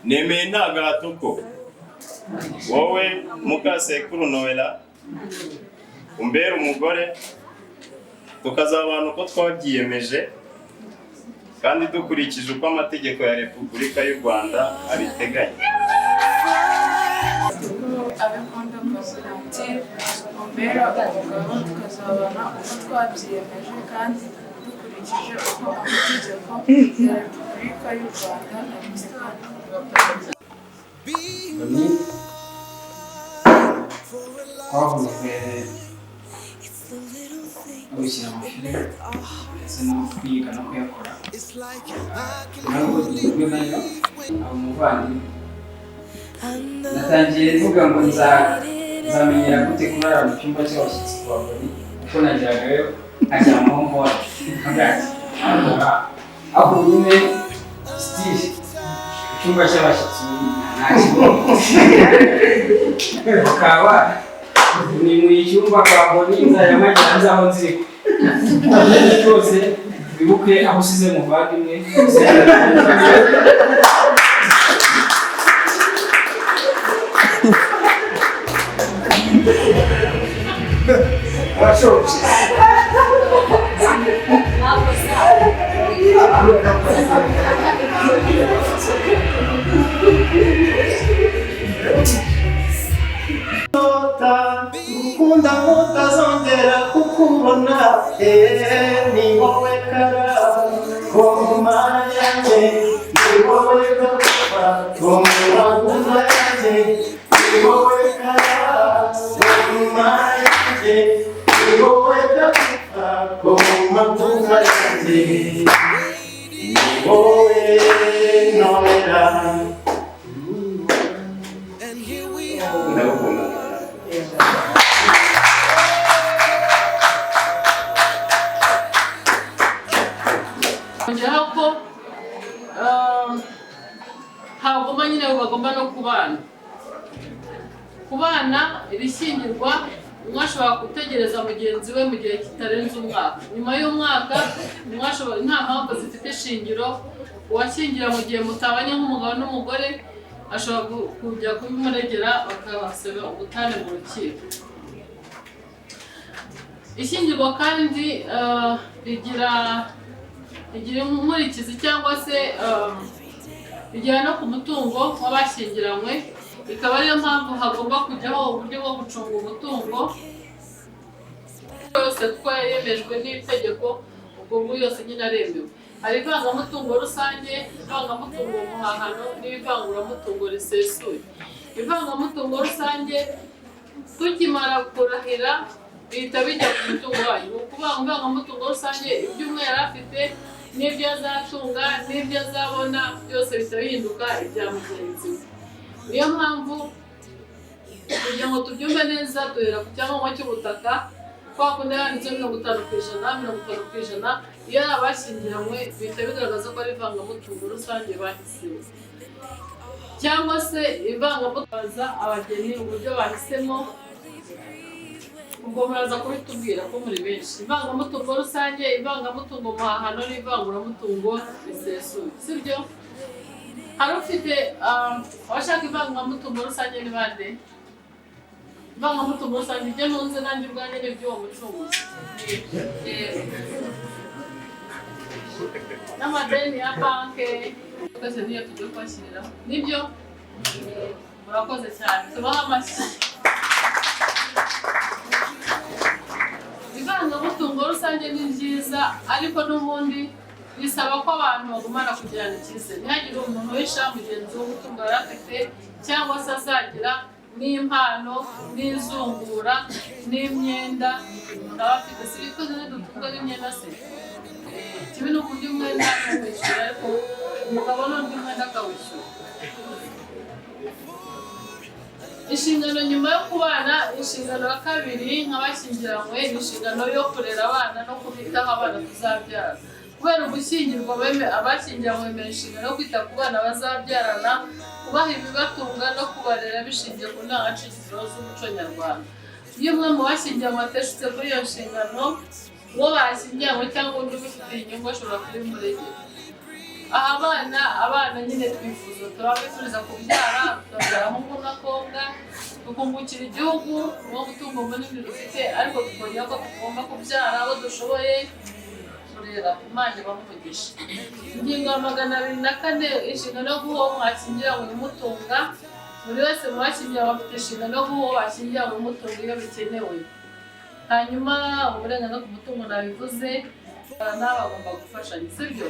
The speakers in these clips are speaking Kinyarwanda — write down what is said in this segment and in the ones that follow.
Nemeye nta gahato ko wowe Mukasekuru Noella umbera umugore, tukazabana uko twabyiyemeje kandi dukurikije uko amategeko ya Repubulika y'u Rwanda abiteganya. Abinkunda Bonaventure, umbera umugabo, tukazabana uko twabyiyemeje kandi dukurikije uko amategeko ya Repubulika y'u Rwanda abiteganya. Ni twahujwe no gukina amafilime ndetse no kwiga no kuyakora, nubwo duhujwe nayo aba umuvandimwe. Natangiye mvuga ngo nzamenyera gute kurara mu cyumba cy'abashyitsi kwa Boni, kuko nageragayo nkaryamaho mbona bwaki, ariko nyine still icyumba cy'abashyitsi nta kibazo, bakaba ni mu icyumba kwa Boni nzajya mpagera nzi aho nziko rwose. Wibuke aho usize muvandimwe. Gukunda nk'utazongera kukubona, ni wowe karabo ko mu mana yanjye, ni wowe gakuba ko mu maguma yanjye, ni wowe karabo ko mu mana yanjye, ni wowe gakuba ko mu maguma yanjye, ni wowe Noella. Ndagukunda. Ongeraho ko hagomba nyine bagomba no kubana. Kubana iri shyingirwa, umwe ashobora gutegereza mugenzi we mu gihe kitarenze umwaka. Nyuma y'umwaka umwe ashobora, nta mpamvu zifite ishingiro, uwashyingira mu gihe mutabanye nk'umugabo n'umugore ashobora kujya kubimuregera, bakabasaba ubutane mu rukiko. Ishyingirwa kandi rigira inkurikizi cyangwa se rigera no ku mutungo w'abashyingiranywe, ikaba ariyo mpamvu hagomba kujyaho uburyo bwo gucunga umutungo yose, kuko yemejwe n'itegeko, ubwo bwo yose nyine aremewe. Hari ivangamutungo rusange, ivangamutungo muhahano n'ivanguramutungo risesuye. Ivangamutungo rusange, tukimara kurahira bihita bijya ku mutungo wanyu. Ni ukuvuga ngo ivangamutungo rusange, ibyo umwe yari afite n'ibyo azatunga n'ibyo azabona byose bihita bihinduka ibya mugenzi we. Niyo mpamvu, kugira ngo tubyumve neza, duhera ku cyangombwa cy'ubutaka, kwa kundi handitseho 50%, 50%. Iyo ari abashyingiranywe bihita bigaragaza ko ari ivangamutungo rusange bahisemo, cyangwa se ivangamutungo abageni uburyo bahisemo. Ubwo muraza kubitubwira ko muri benshi. Ivangamutungo rusange, ivangamutungo muhahano n'ivanguramutungo risesuye, sibyo? Hari ufite abashaka ivangamutungo rusange? Ni bande? Ivangamutungo rusange, ibyo ntunze nanjye ubwanjye ni iby'uwo mucunguzi n'amadeni ya banki twese niyo tugiye kubashyiriraho. Nibyo, murakoze cyane, tubahe amashyi. Ivangamutungo rusange ni ryiza, ariko n'ubundi bisaba ko abantu bagumana kugirana icyizere, ntihagire umuntu wisha mugenzi we umutungo yari afite cyangwa se azagira, n'impano n'izungura n'imyenda umuntu aba afite. Si ibikoze ntidutunga n'imyenda se? Kimwe no kurya umwenda akawishyura, ariko umugabo n'undi mwenda akawishyura. Inshingano nyuma yo kubana, inshingano ya kabiri nk'abashyingiranywe ni inshingano yo kurera abana no kubitaho, abana tuzabyara. Kubera ugushyingirwa, abashyingiranywe bemera inshingano yo kwita ku bana bazabyarana, kubaha ibibatunga no kubarera bishingiye ku ndangagaciro z'umuco nyarwanda. Iyo umwe mu bashyingiranywe ateshutse kuri iyo nshingano, uwo bashyingiranywe cyangwa undi ubifitiye inyungu ashobora kubimuregera. Aha abana nyine twifuza, turabifuriza kubyara, tukabyara ahungu n'akobwa, tukungukira igihugu, niwo mutungo munini dufite. Ariko tukongera ko tugomba kubyara abo dushoboye kurera. Imana ibamugisha. Ingingo ya 204, inshingano yo guha uwo mwashyingiranywe ibimutunga. Buri wese mu bashyingiranywe bafite inshingano yo guha uwo bashyingiranywe ibimutunga iyo bikenewe. Hanyuma uburenganzira ku mutungo nabivuze, abana bagomba gufashanya, sibyo?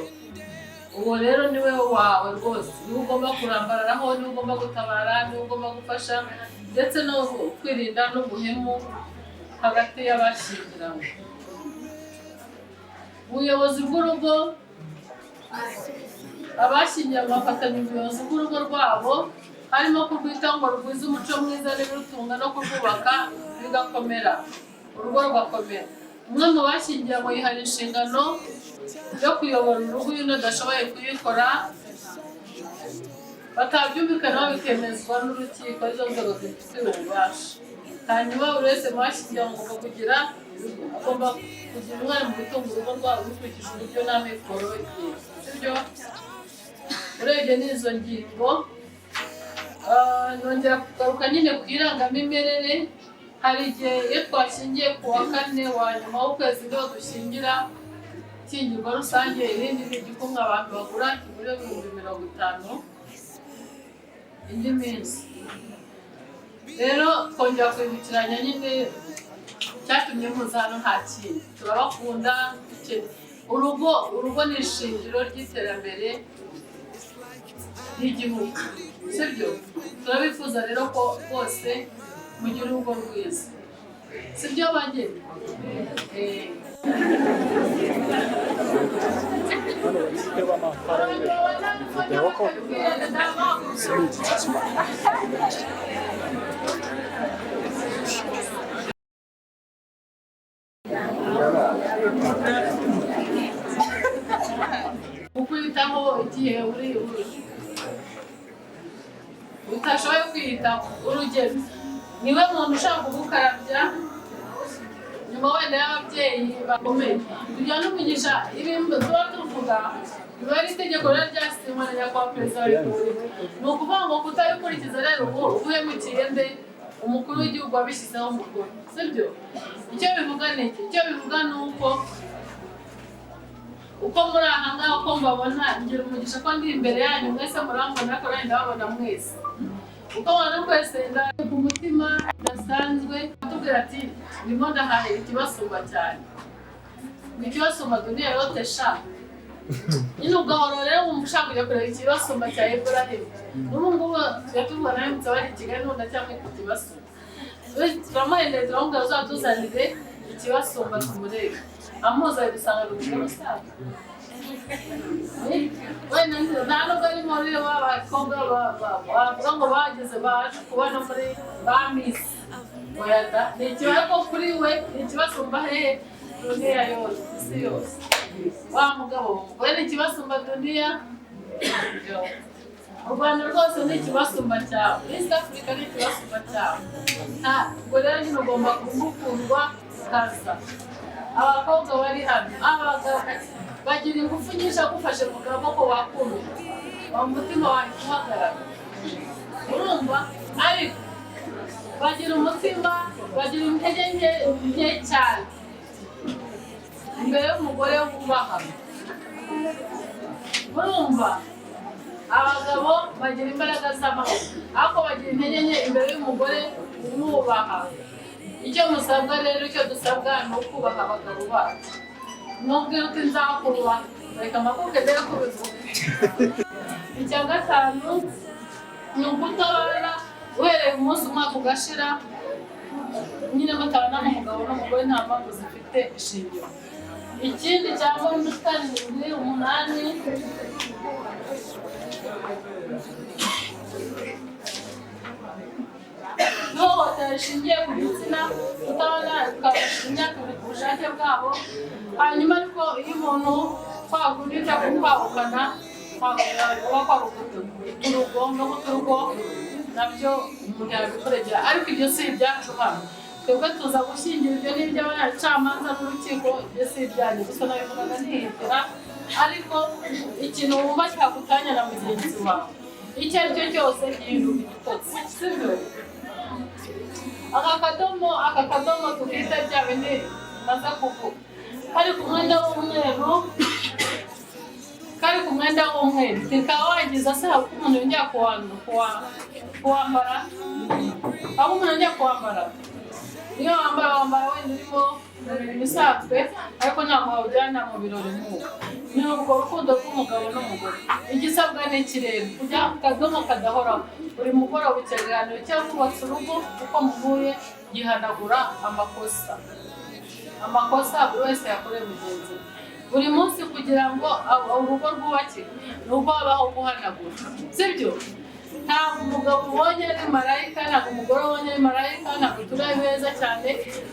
Uwo rero niwe wawe rwose, niwe ugomba kurambararaho, niwe ugomba gutabara, niwe ugomba gufasha, ndetse no kwirinda n'ubuhemu hagati y'abashyingiranywe. Ubuyobozi bw'urugo: abashyingiranywe bafatanya ubuyobozi bw'urugo rwabo, harimo kurwitaho ngo rugwize umuco mwiza n'ibirutunga, no kurwubaka bigakomera, urugo rugakomera. Umwe mu bashyingiranywe yihariye inshingano yo kuyobora urugo iyo undi adashoboye kuyikora, batabyumvikanaho bikemezwa n'urukiko, arizo nzego zibifitiye ububasha. Hanyuma buri wese mu bashyingiranywe agomba kugira uruhare mu gutunga urugo rwabo bikurikije uburyo n'amikoro ye, sibyo? Urebye n'izo ngingo, nongera kugaruka nyine ku irangamimerere. Hari igihe iyo twashyingiye ku wa kane wa nyuma w'ukwezi niho dushyingira ishyingirwa rusange. Irindi ni igikumwe abantu bagura, kigura 50,000. Indi minsi rero twongera kwibukiranya nyine cyatumye muza hano, nta kindi, turabakunda. Urugo ni ishingiro ry'iterambere ry'igihugu, sibyo? Turabifuza rero ko rwose mugira urugo rwiza, sibyo bageni? Hano bari kureba amafaranga video ko Kukwitaho igihe uri utashoboye kwiyitaho. Urugero, niwe muntu ushaka kugukarabya nyuma wenda y'ababyeyi bakomeye. Ibyo n'umugisha, ibintu tuba tuvuga biba ari itegeko rero ryasinywe na nyakubahwa Perezida wa Repubulika. Ni ukuvuga ngo kutabikurikiza rero ubu uhemukiye nde? Umukuru w'igihugu wabishyizeho umukono, sibyo? Icyo bivuga ni iki? Icyo bivuga ni uko uko muri aha ngaha, uko mbabona, ngira umugisha ko ndi imbere yanyu mwese murambona, ariko nanjye ndababona mwese. Uko mbona twese ku mutima udasanzwe atubwira ati: "Ndimo ndahahira ikibasumba cyane, ngo ikibasumba dunia yote sha." Nyine ugahora rero wumva ushaka kujya kureba ikibasumba cya Ibrahim. N'ubu ngubu tujya tubona aramutse bari i Kigali n'ubu ndacyamwita ikibasumba. Turamuhendeye, turamubwira uzatuzanire ikibasumba tumurebe. Amuzanye dusanga ni umugore usanzwe wenda nta nubwo ari muri ba bakobwa bavuga ngo bageze baje kubona muri ba Miss. Oya da, ni ikibazo kuri we, ni ikibasumba hehe? Dunia yose, isi yose. Wa mugabo we ni ikibasumba dunia yose. U Rwanda rwose ni ikibasumba cyawe, East Africa ni ikibasumba cyawe. Nta ubwo rero nyine ugomba kumukundwa kaza. Abakobwa bari hano, abagabo bagira ingufu nyinshi. Agufashe mu kaboko wakumva wa mutima wawe uhagarara, urumva? Ariko bagira umutima, bagira intege nke nke cyane imbere y'umugore wubaha, urumva? Abagabo bagira imbaraga z'amaboko, ariko bagira intege nke imbere y'umugore umwubaha. Icyo musabwa rero, icyo dusabwa ni ukubaha abagabo bacu. Nubwira uti: "Nzakubaha," reka amakuke ndebe ko ubivuga. Icya gatanu ni ukutabara uhereye umunsi umwaka ugashira nyine mutabana n'umugabo n'umugore nta mpamvu zifite ishingiro. Ikindi cya karindwi, umunani, ihohotera rishingiye ku gitsina, kutabona tukabasha imyaka 2 ku bushake bwabo. Hanyuma ariko iyo umuntu kwakundi cyo kwahukana, kuba kwaguka urugo no guta urugo nabyo umuntu yabikuregera, ariko ibyo si ibyacu hano. Twebwe tuza gushyingira, ibyo ni iby'abacamanza n'urukiko, ibyo si ibyanyu. Gusa nabivugaga nihitira. Ariko ikintu wumva cyagutanya na mugenzi wawe, icyo ari cyo cyose, gihinduka igitotsi, sibyo? Aka kadomo tukita bya bindi maze kuvuga, kari ku mwenda w'umweru, kari ku mwenda w'umweru, ntikaba wagiza se? Hari uko umuntu yongera kuwambara? Aho umuntu yongera kuwambara, niyo wambara wenda urimo mu mirimo isanzwe, ariko ntabwo wawujyana mu birori nk'ubu. Ni urwo rukundo rw'umugabo n'umugore. Igisabwa ni iki rero? Kujya ku kadomo kadahoraho buri mugoroba, ikiganiro cy'abubatse urugo uko muhuye gihanagura amakosa buri wese yakoreye mugenzi we buri munsi. Kugira ngo urugo rwubakike ni uko habaho guhanagura, sibyo? Ntabwo umugabo ubonye ari marayika, ntabwo umugore ubonye ari marayika, ntabwo turi beza cyane,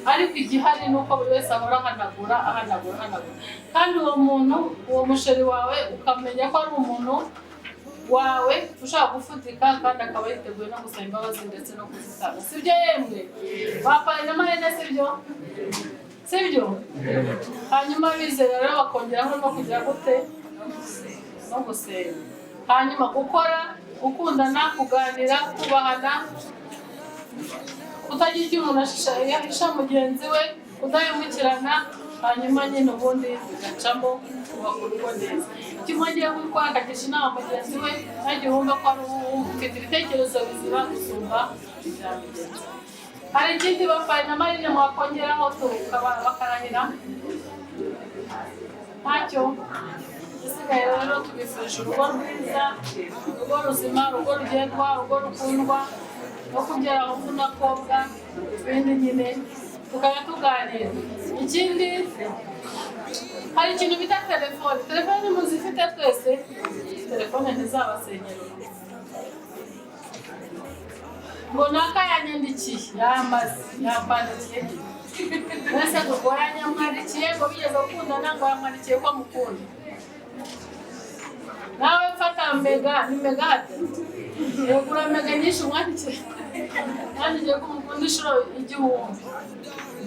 ariko igihari ni uko buri wese ahora ahanagura, ahanagura, ahanagura. Kandi uwo muntu, uwo musheri wawe, ukamenya ko ari umuntu wawe ushaka gufatika, kandi akaba yiteguye no gusaba imbabazi ndetse no kuzitanga, sibyo? Yemwe bapaye na marene, sibyo? Sibyo? Hanyuma bizera rero bakongeraho no kugira gute? No gusenga. Hanyuma gukora, gukundana, kuganira, kubahana, kutagira icyo umuntu yahisha mugenzi we, kudahemukirana. Hanyuma nyine ubundi bigacamo, kubaka urugo neza. Kimwe agiye gukora akagisha inama mugenzi we, ntagire wumva ko ari ufite ibitekerezo bizima gusumba ibya mugenzi we. Hari ikindi bapaye na marine mwakongeraho tukaba bakarahira? Ntacyo. Isigaye rero, tubifurije urugo rwiza, urugo ruzima, urugo rugendwa, urugo rukundwa, no kubyara abahungu n'abakobwa. Ibindi nyine tukajya tuganira. Ikindi, hari ikintu bita telefone. Telefone muzifite twese. Telefone ntizabasenyera urugo. Ngo naka yanyandikiye, yamaze yakwandikiye mbese, ngo yanyamwandikiye, ngo bigeze gukundana, ngo yamwandikiye ko amukunda. Nawe mfata mega, ni mega hate, yegura mega nyinshi, umwandikire, mwandikiye ko umukunda inshuro 1000.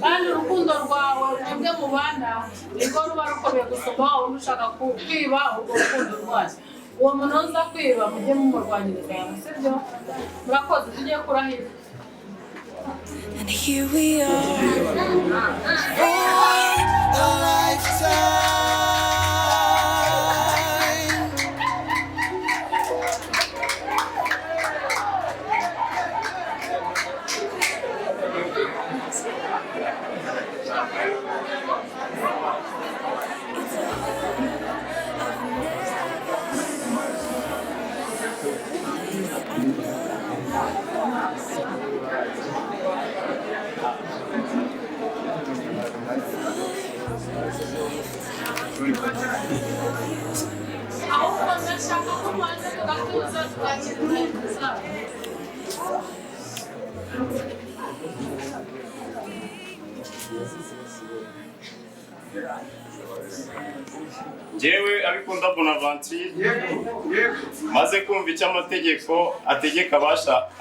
Kandi urukundo rwawe mwebwe mubana nirwo ruba rukomeye gusumba wa wundi ushaka kwiba urwo rukundo rwanyu. Uwo muntu uza kwiba, mujye mumurwanyiriza hamwe, sibyo? Murakoze, tugiye kurahira. And here we are. For a lifetime. It's a hope I've never Ahubwo ndashaka ko mubanza tugatuza, tukakira intego zabo. Njyewe Abikunda Bonaventure, maze kumva icyo amategeko ategeka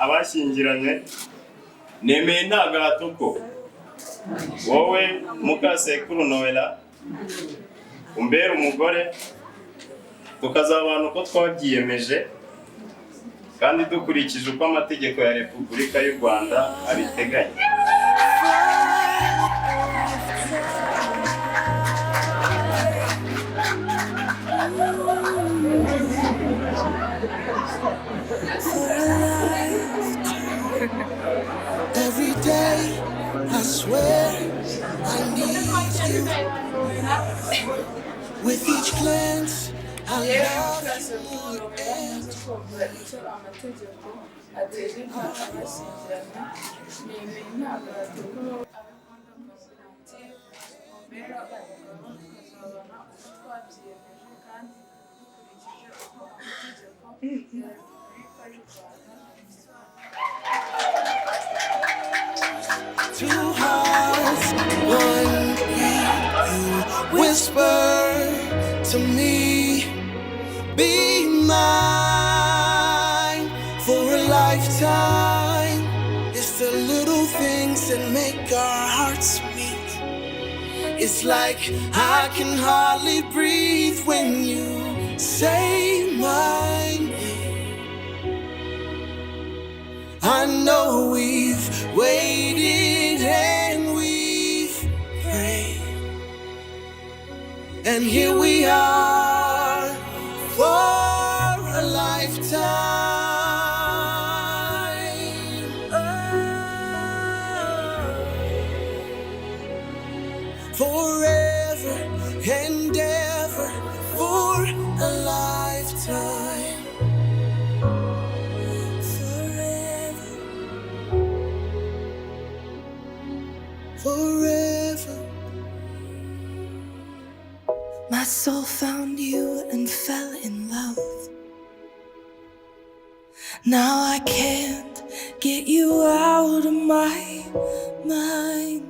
abashyingiranywe, nemeye nta gahato ko wowe Mukasekuru Noella umbera umugore, tukazabana uko twabyiyemeje kandi dukurikije uko amategeko ya Repubulika y'u Rwanda abiteganya. For a lifetime. Every day, I swear I need you. With each glance, I Yewe love Mukasekuru you. Noella, maze kumva icyo amategeko ategeka abashyingiranywe, nemeye nta gahato ko wowe Abikunda Bonaventure umbera umugabo, tukazabana uko twabyiyemeje kandi dukurikije uko amategeko ya Repubulika y'u Rwanda abisobanura. Two hearts, one beat. You whisper to me, be mine for a lifetime. It's the little things that make our hearts meet. It's It's like I can hardly breathe when you say my name. I know we've waited and we've prayed, and here we are for a lifetime. Oh, forever and ever, for a lifetime. Forever. Forever. My soul found you and fell in love. Now I can't get you out of my mind.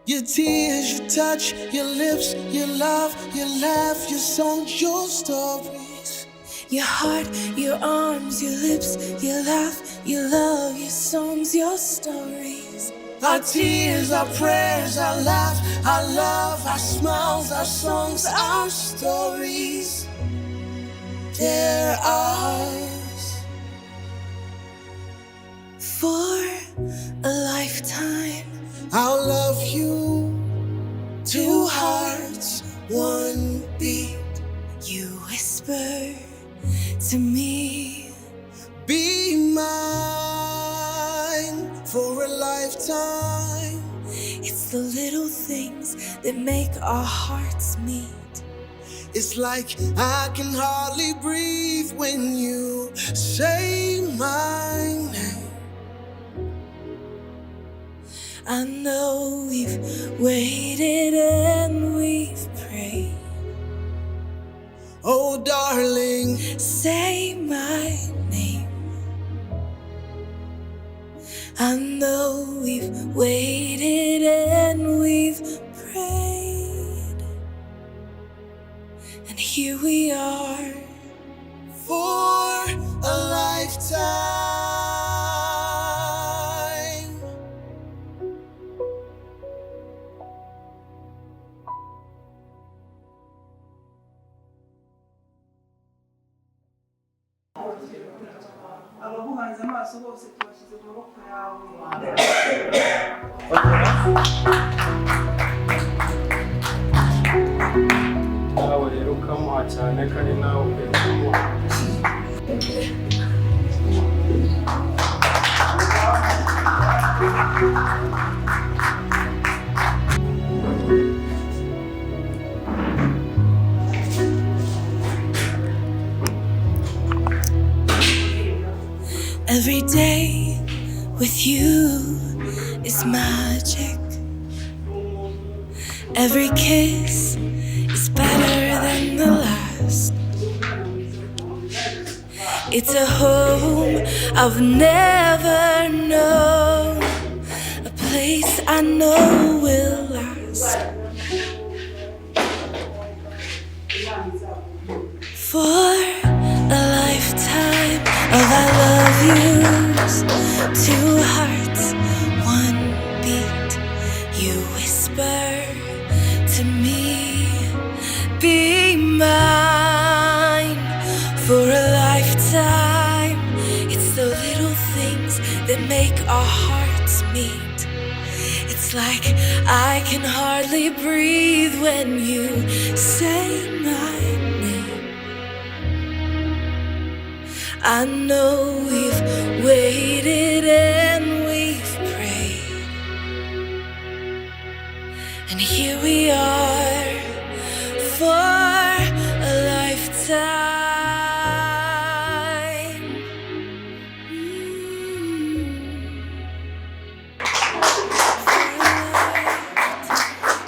Your tears, your touch, your lips, your love, your laugh, your songs, your stories. Your heart, your arms, your lips, your laugh, your love, your songs, your stories. Our tears, our prayers, our laugh, our love, our smiles, our songs, our stories. They're ours. For a lifetime. I'll love you. Two hearts, one beat. You whisper to me. Be mine for a lifetime. It's the little things that make our hearts meet. It's like I can hardly breathe when you say my name. I know we've waited and we've prayed. Oh, darling, Say my name. I know we've waited and we've prayed. And here we are. For a lifetime. Abaguhanze amaso bose tubashyize mu maboko yawe. Nawe rero ukamuha cyane ko ari nawe ukwiye kumuha. Every day with you is magic. Every kiss is better than the last. It's a home I've never known, a place I know will last. For a lifetime of I love yous, two hearts, one beat. You whisper to me, be mine for a lifetime. It's the little things that make our hearts meet. It's like I can hardly breathe when you say my name. I know we've waited and we've prayed, and here we are for a lifetime.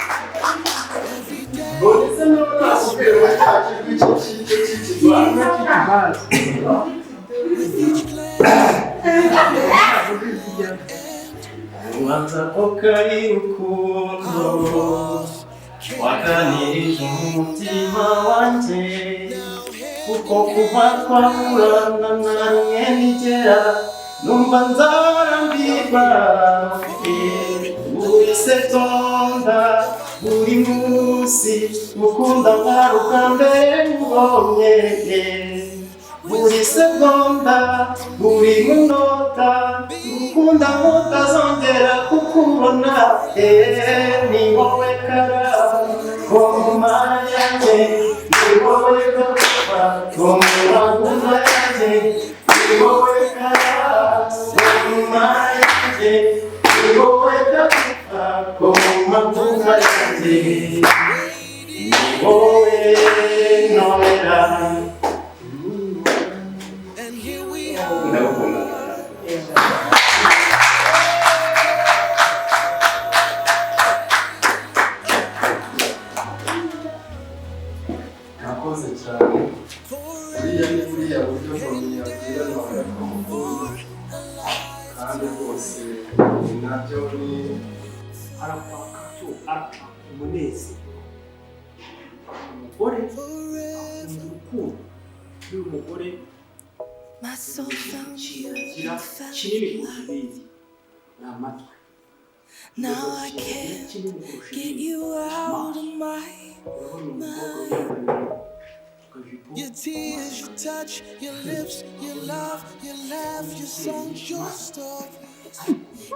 Every day. Ndetse niba nakubwira ubu cyacu rw'iki cy'iki With each glance, ubanza ko kari urukundo waganirije umutima wanjye, kuko kuva twahurana na rimwe nigera numva nzarambirwa. Buri segonda. Buri munsi ukunda nkaruka mbere nkubonye. Buri segonda, buri munota, ukunda nk'utazongera kukubona. Ni wowe karabo ko mu mana yanjye, ni wowe gakuba ko mu maguma yanjye, ni wowe karabo ko mu mana yanjye, ni wowe gakuba ko mu maguma yanjye, ni wowe nowera. Ndagukunda. Murakoze cyane. Buriya ni buriya buryo Mbonyi yabwira Noella ko amukunda, kandi rwose ni nabyo ni Arakwaka tu, arakwaka umunezero. Umugore akunda urukundo. N'uyu mugore My soul found you agira and fell kinini in kurusha love. ibindi ni amatwi. Now I can't Kinini kurusha get ibindi you out of my urabona umukobwa wiyambariye akajipo. Your tears, your touch, your lips, your love, your laugh, your songs, your stories.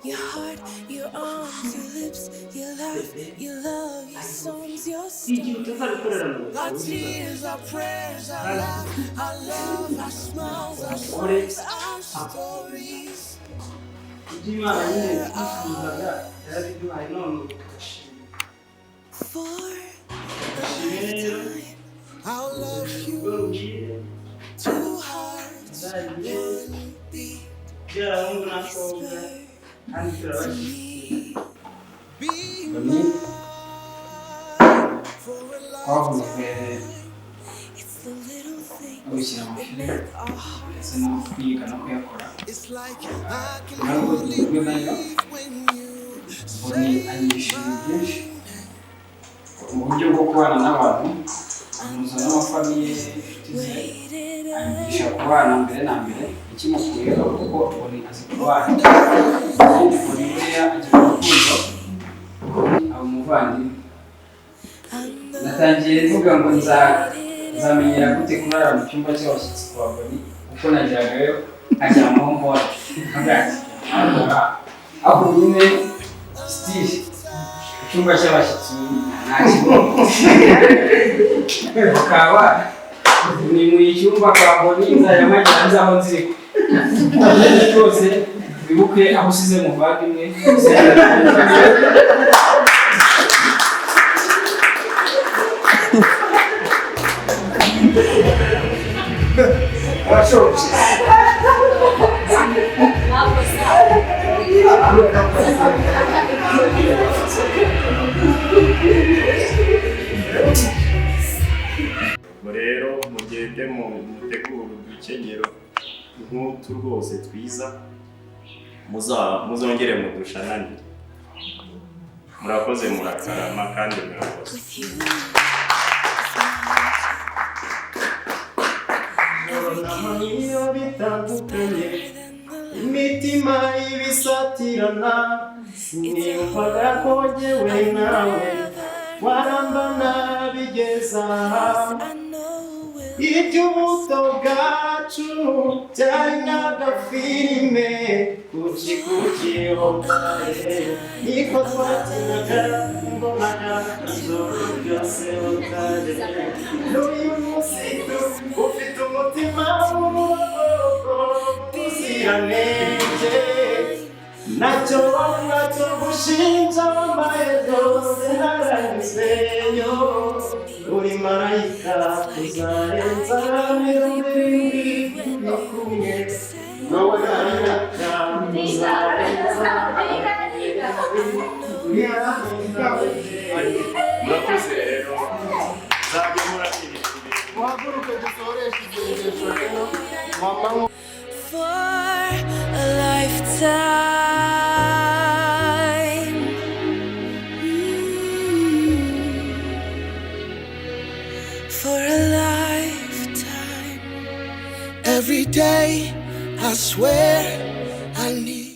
Your heart, your arms, your lips, your laugh, your love, your songs, your Igihe stories. utazabikorera mu Our buzima tears, our prayers, our laugh, our love, our smiles, our umugore songs, our stories. Ibyo Imana nyine twifuzaga yarabiduhaye, none ubu turashima. For a Dushime rero. lifetime. I'll love Urugo you. ruhire. Two hearts, Tuzagire one beat. kubyara abahungu n'abakobwa kandi To turabashyigikiye. me. Be Bamwe mine for a twahujwe lifetime. It's the little no things gukina that amafilime make our ndetse hearts no kwiga no kuyakora. It's like I can Ntabwo only duhujwe nayo. breathe when you Mbonyi say anyigisha ibintu byinshi my mu buryo bwo kubana n'abantu, amuhuza n'amafamiye, inshuti ze, waited anyigisha kubana mbere na mbere ikimukuyeho, kuko Mbonyi azi kubana. Ikindi, Mbonyi buriya agira urukundo, aba umuvandimwe. Natangiye mvuga ngo nzamenyera gute kurara mu cyumba cy'abashyitsi kwa Mbonyi, kuko nageragayo nkaryamaho mbona nkavuga ati aho nyine still icyumba cy'abashyitsi nta kibazo, bakaba ni mu icyumba kwa Mbonyi nzajya mpagera nzi aho nziko rwose. Wibuke aho usize muvandimwe. Arashoje. Ubwo rero mugende mutegure udukenyero nk'utu rwose twiza, muzongere mudushananire. Murakoze, murakarama kandi murakoze. With you. Iyo bitandukanye, imitima ibisatirana, siniyumvaga ko jyewe nawe warambana bigeza aha. Iby'ubuto bwacu byari nk'agafilime, kuki kuki hotaye niko twakinaga, mbonaga ijoro ryose hotaye. N'uyu munsi ufite umutima w'ubuziranenge, ntacyo nacyo gushinja, wambaye byose naranyuzeyo. Uri marayika uzarenza 70 turi kumwe wowe, marayika uzarenza. Murakoze rero, muzajye murabirira. Muhaguruke dusoreshe isengesho rero mama. For a lifetime. For a lifetime. Every day, I swear